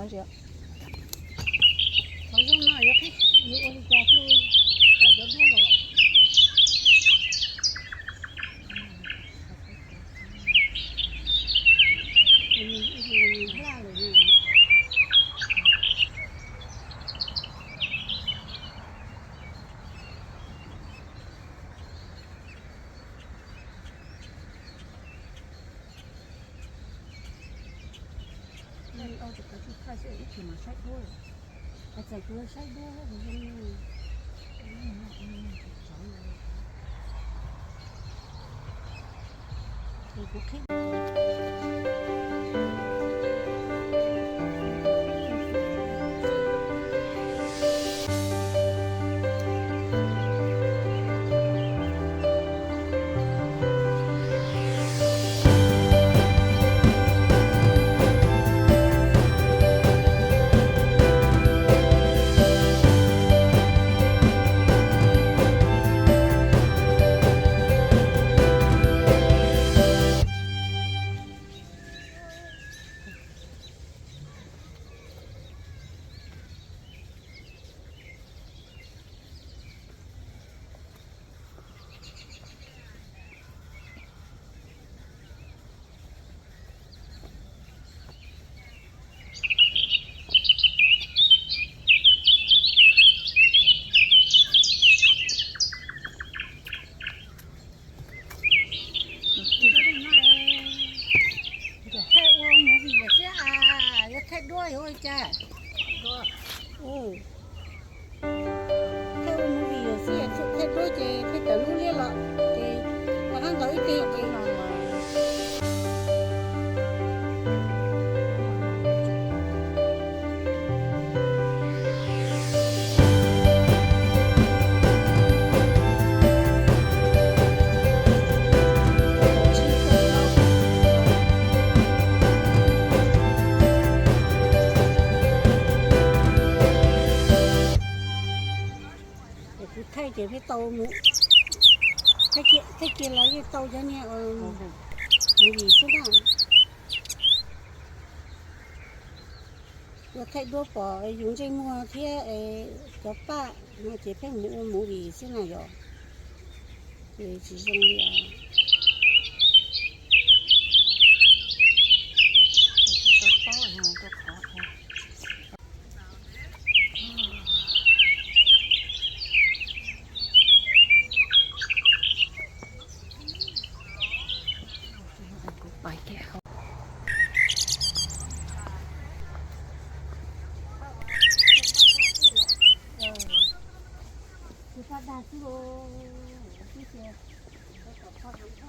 Qhov zoo no yuav qhib, yuav ua li cas thiaj tawm cov duab los? Txawm kuv saib duab, kuv qhib. Thaij ua movie lawm xwb as, yog thaij duab yuav ua cas? Thaij ua movie lawm xwb, thaij duab ces thaij tawm lub liab los ces rov qab ntaus ib teg ces Kuv thaij ces peb tau mus, thaij kiag los yeej tau cov niag movie xwb na. Ua thaij duab pom yus ntsej muag thiab cov paj no ces pheej mus ua movie xwb na yom. Ces tsis zoo li os. Tsis tau paub mus rau qhov kuv pais kiag hauv. Kuv paj dag xwb los, kuv twb tias kuv kom kho zoo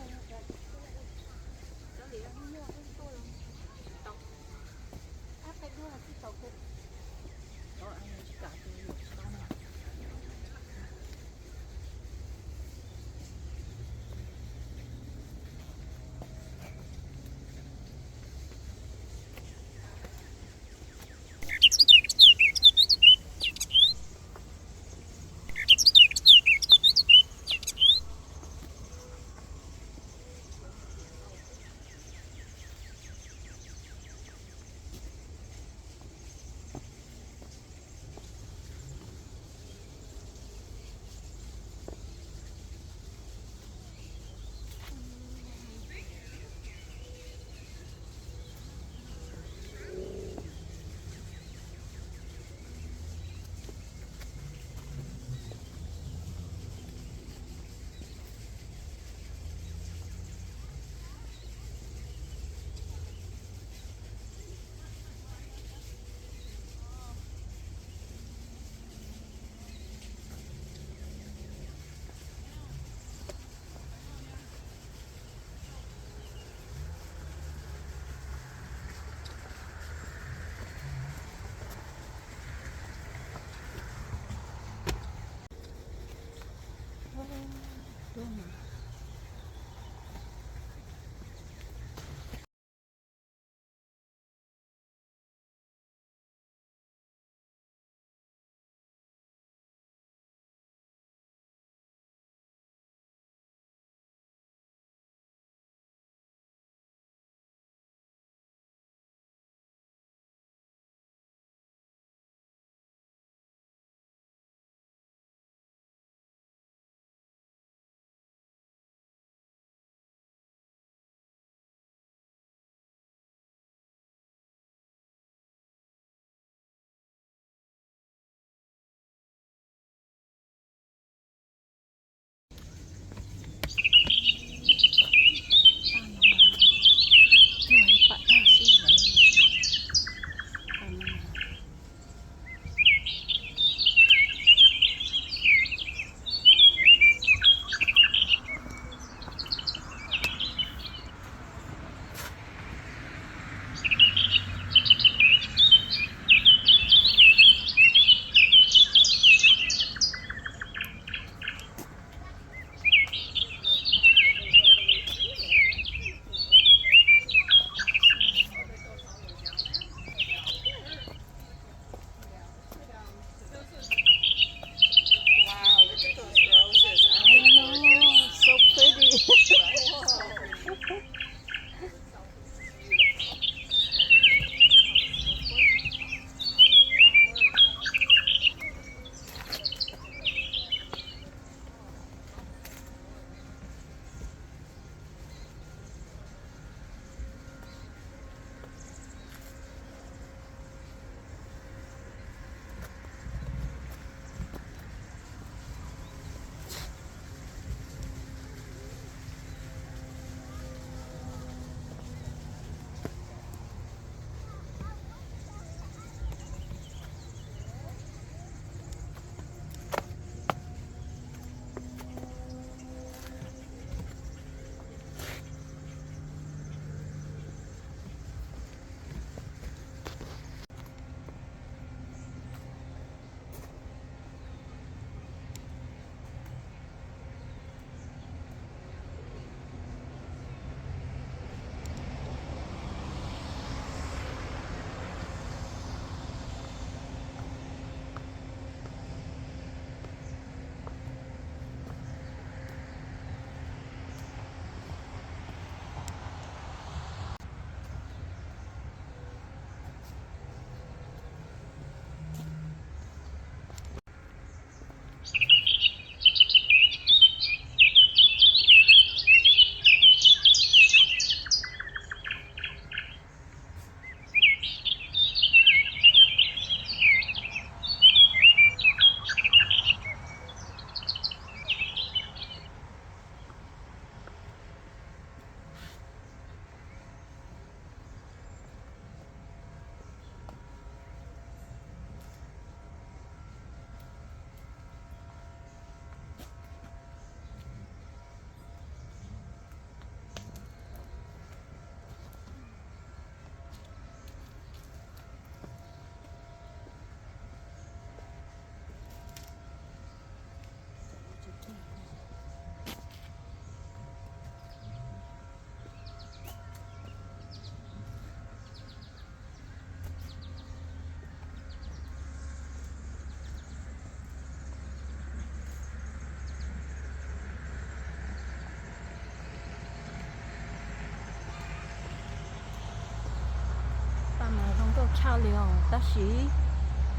Tshaj li os, tab sis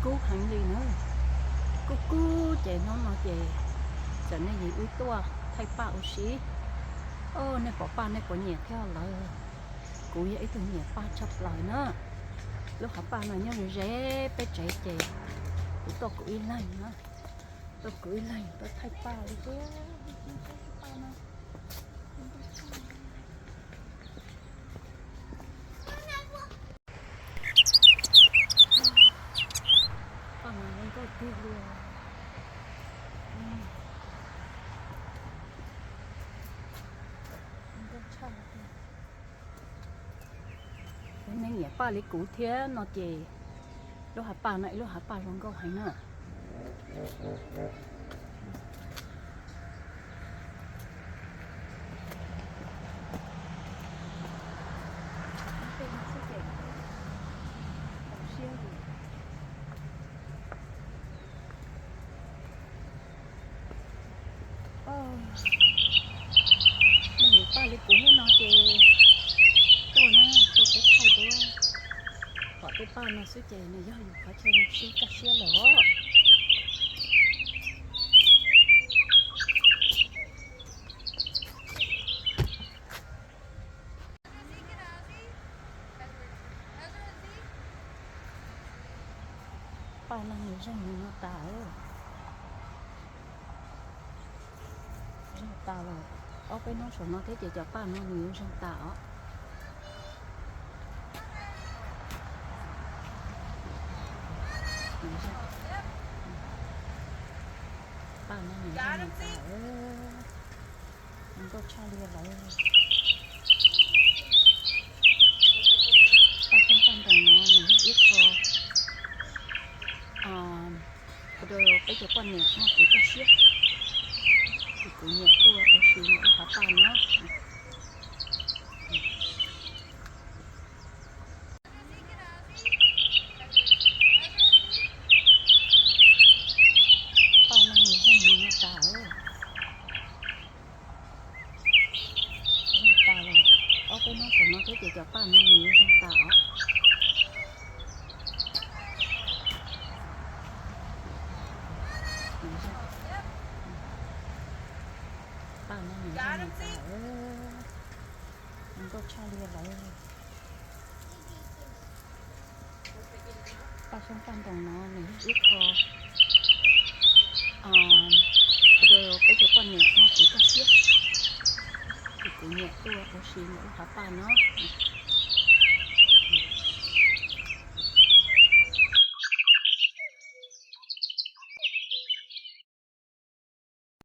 kub heev li na. Kub kub ces hnub no ces txawm nej yim wb tuaj thaij paj ua si. Nej pom paj nej puas nyiam thiab lawm? Kuv yog ib tug nyiam paj tshaj plaws na. Lub hav paj no nyob ze ze peb tsev ces kuv tuaj kuv ib leeg na. Tuaj kuv ib leeg tuaj thaij paj li thiab. Paj no zoo nkauj tiag li. Zoo nkauj tshaj li. Nej nyiam paj li kuv thiab no ces lub hav paj no ib lub hav paj zoo nkauj heev na. Nej nyiam paj li kuv thiab no ces tuaj na, tuaj peb thaij dua. Pom tej paj no xwb ces nws yog yus qhov chaw zoo siab kaj siab lawm os. Paj no nws zoo nws no tas. Zoo tas lawm, ob peb hnub saum no thiab ces cov paj no nws yuav zoo tas os. Paj no nws zoo tas, zoo nkauj tshaj li lawm. Paj xyoob paj ntoos no nws yog ib qho rau peb cov poj niam muaj kev kaj siab, ces kuv nyiam tuaj ua si ntawm lub hav paj no. Paj no nws zoo nws no tas. Zoo tas lawm, ob peb hnub saum no thiab ces cov paj no nws yuav zoo tas os. Paj no nws zoo tas, zoo nkauj tshaj li lawm. Paj xyoob paj ntoos no nws yog ib qho rau peb cov poj niam muaj kev kaj siab, ces kuv nyiam tuaj ua si ntawm lub hav paj no.